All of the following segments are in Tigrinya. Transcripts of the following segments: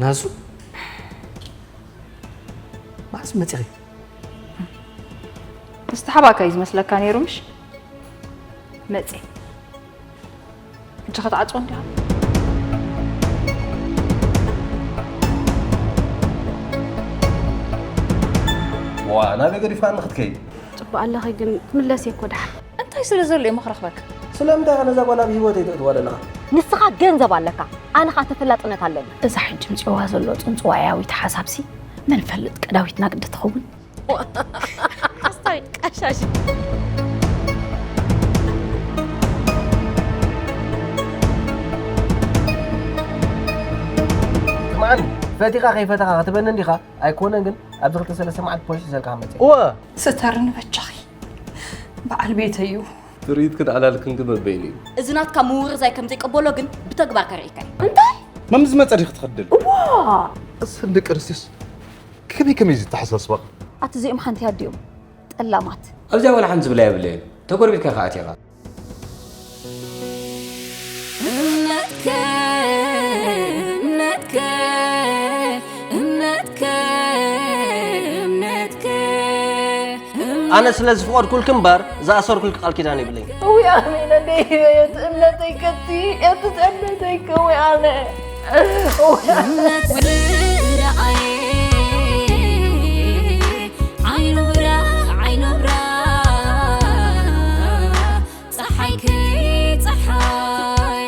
ናሱ፣ መዓስ መጺኺ? ዝተሓባእካ እዩ ዝመስለካ ነይሩ፣ ምሽ? መጺ። እጅኻ ትዓጽዎ እንዲኻ። ዋ፣ ናበይ ገዲፋ ንኽትከይድ? ጽቡቕ ኣለኺ፣ ግን ክምለስ እየ እኮ ደሓር። እንታይ ስለ ዘሎ እየ መኽረኽበካ? ስለምንታይ ኢኻ ነዛ ጓል ኣብ ህይወተይ ተእትዋ ዘለኻ? ንስኻ ገንዘብ ኣለካ፣ ኣነ ኸኣ ተፈላጥነት ኣለኒ። እዛ ሕጂ ምጽዋ ዘሎ ጽንጽዋያዊት ሓሳብሲ መን ፈልጥ ቀዳዊትና ግዲ ትኸውን። ኣስታይ ቀሻሽ። ስምዓኒ፣ ፈቲኻ ከይፈተኻ ክትበኒ እንዲኻ? ኣይኮነን ግን ኣብዚ ክልተ ሰለስተ መዓልቲ ፖሊስ ሒዘልካ ክመጽእ እየ። እወ። ስተርኒ በጃኺ በዓል ቤተይ እዩ። ትርኢት ክድዓላልክን ግን በበይኑ እዩ። እዚ ናትካ ምውርዛይ ከም ዘይቅበሎ ግን ብተግባር ከርእየካ እየ። እንታይ? መምዝ መጸ ዲኺ ትኸድል? እዋ! እሰን ደቂ ኣንስትዮስ ከመይ ከመይ እዚ ኣተሓሳስባኻ? ኣቲ እዚኦም ሓንቲ ኣዲኦም ጠላማት። ኣብዚኣ ዋላ ሓንቲ ዝብላ የብለይን። ተጎርቢትካ ኢኻ ኣቲኻ። እምነትከ እምነትከ እምነትከ እምነትከ ኣነ ስለ ዝፈቐድኩልኪ እምበር ዝኣሰርኩልኪ ቃል ኪዳን የብለይን። እውይ ኣሜን ኣደይ ህይወት እምነተይ ከቲ እቲ እምነተይ ከውይ ኣነ ወደ ረኣየ ዓይኑ ብራ ዓይኑ ብራ ፀሓይኪ ፀሓይ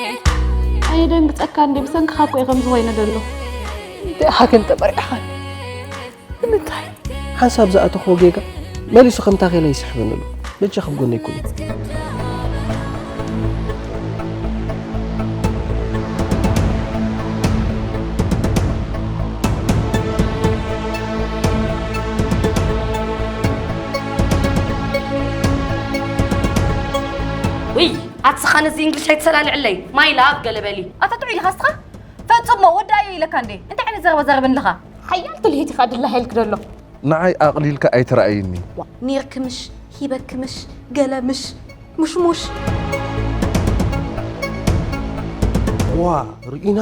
ኣየደንግፀካ እንዴ ብሰንክኻ እኮ እዩ ከምዚ ኮይነ ዘሎ እንታይ ኢኻ ግን ተበሪዕኻኒ ንምንታይ ሓንሳብ ዝኣተኽዎ ጌጋ መሊሱ ከም ታኼላ ይስሕበኒ ኣሎ በጃኺ ኣብ ጎነይ ኩኒ ውይ ኣቲ ስኻ ነዚ እንግሊሽ ኣይትሰላልዕለይ my love ገለ በሊ ኣታ ጥዑይ ኢኻ ስኻ ፈጽሞ ወዳእዮ ኢለካ እንዴ እንታይ ዓይነት ዘረባ ዘረበኒ ኣለኻ ሓያል ትልሂት ኢኻ ድላሃይልክ ደሎ ንዓይ ኣቕሊልካ ኣይትረኣይኒ። ኔርኪ ምሽ ሂበኪ ምሽ ገለ ምሽ ሙሽሙሽ ዋ ርኢና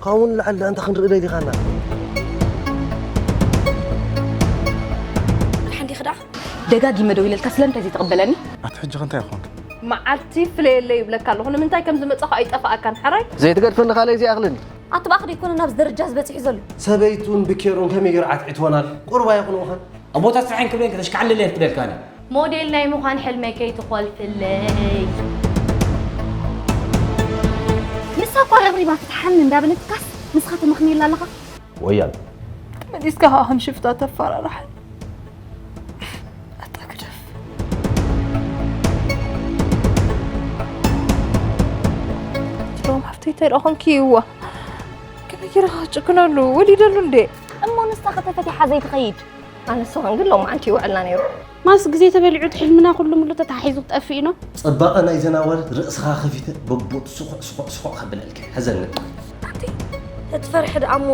ካብኡ ንላዕሊ ደኣ እንታይ ክንርኢ ደሊኻና? ደሓን ዲኺ ደኣ? ደጋጊመ ደዊለልካ ስለምንታይ ዘይትቕበለኒ? ኣቲ ሕጂ ኸ እንታይ ኮንኪ? መዓልቲ ፍለየለይ ይብለካ ኣለኹ ንምንታይ ከም ዝመጻኹ ኣይጠፍኣካን ሕራይ? ዘይትገድፈኒ ካልኣይ ዘይኣኽለኒ። ኣቲ ብኣኽ ዶ ኣይኮነ ናብዚ ደረጃ እዚ በጺሑ ዘሎ? ሰበይቱን ብኬሮን ከመይ ገይሩ ዓትዒትወናል? ቁሩብ ኣይኹንኡ ኸ? ኣቦታት ስርሐን ክብሬን ከተሽካዕልለይ ክትደልካኒ። ሞዴል ናይ ምዃን ሕልመይ ከይትኾልፍለይ። ንሳ እኳ ረብሪባ ፍትሓኒ እንዳበለትካስ ንስኻ ተመኽንየላ ኣለኻ። ወያል ተመሊስካ ከዓ ከም ሽፍታ ተፈራርሓኒ። ኣታ ግደፍ። ሎም ሃፍተይ እንታይ ደኣ ኮንኪ ይዋ ከመይ ገይረ ክጭክነሉ ወሊደሉ እንዴ እሞ ንስኻ ከተፈቲሓ ዘይትኸይድ ኣነ ንስኻን ግን ሎማዓንቲ ይውዕልና ነይሩ። ማስ ግዜ ተበሊዑ እቲ ሕልምና ኩሉ ሙሉ ተታሒዙ ክጠፍእ ኢኖ። ጽባቐ ናይዘን ኣዋልድ ርእስኻ ከፊተ በቦት ስኹዕ ስኹዕ ስኹዕ ከብለልካ ሕዘኒ። ኣቲ ተትፈርሒ ደኣ እሞ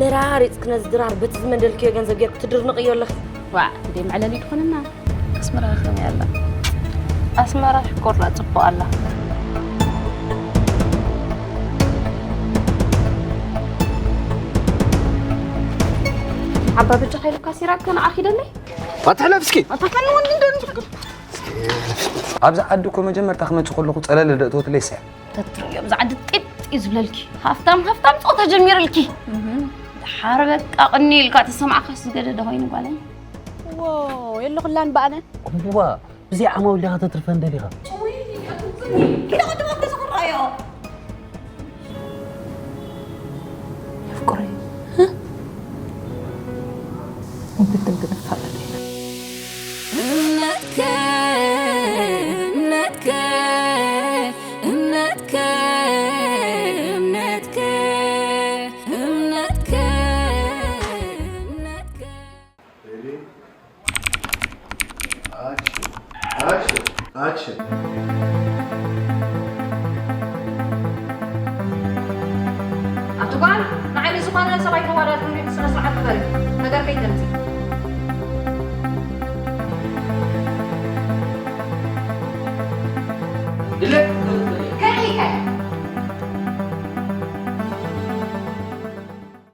መራሪጽኪ ነዚ ድራር በቲ ዝመደልክዮ ገንዘብ ጌርኪ ትድርንቕዮ ኣለኺ። ዋእ እንዴ መዕለሊ ትኾነና። ኣስመራ ከመይ ኣላ? ኣስመራ ሽኮር ዳ ጽቡቕ ኣላ። ዓባ በጃኻ ኢሉካ ሲራክ ንዓኺ ደለይ? ኣትሕለፍ እስኪ። ኣታ ከን ወንድ እንደሆነ ኣብዚ ዓዲ እኮ መጀመርታ ክመጽእ ከለኹ ጸለለ ደእተወትለይ ሰ ተትርእዮ ብዛ ዓዲ ጢጥ እዩ ዝብለልኪ ሃፍታም ሃፍታም ጾታ ጀሚርልኪ ድሓር በቃ ቅኒ ኢልካ ተሰማዕካ ዝገደደ ኮይኑ ጓለይ የለኹላን በኣነ እዋ ብዘይ ዓማዊል ዲኻ ተትርፈን ደሊኻ ፍቅረይ እንትን ግን እፋለጥ ኢና እምነትከ እምነትከ እምነትከ እምነትከ እምነትከ እምነትከ Ready? Action. Action. Action. ኣቲ ጓል ንዓይ ዝኾነ ሰብ ኣይተዋዳድሩኒ ስነ ስርዓት ግበሪ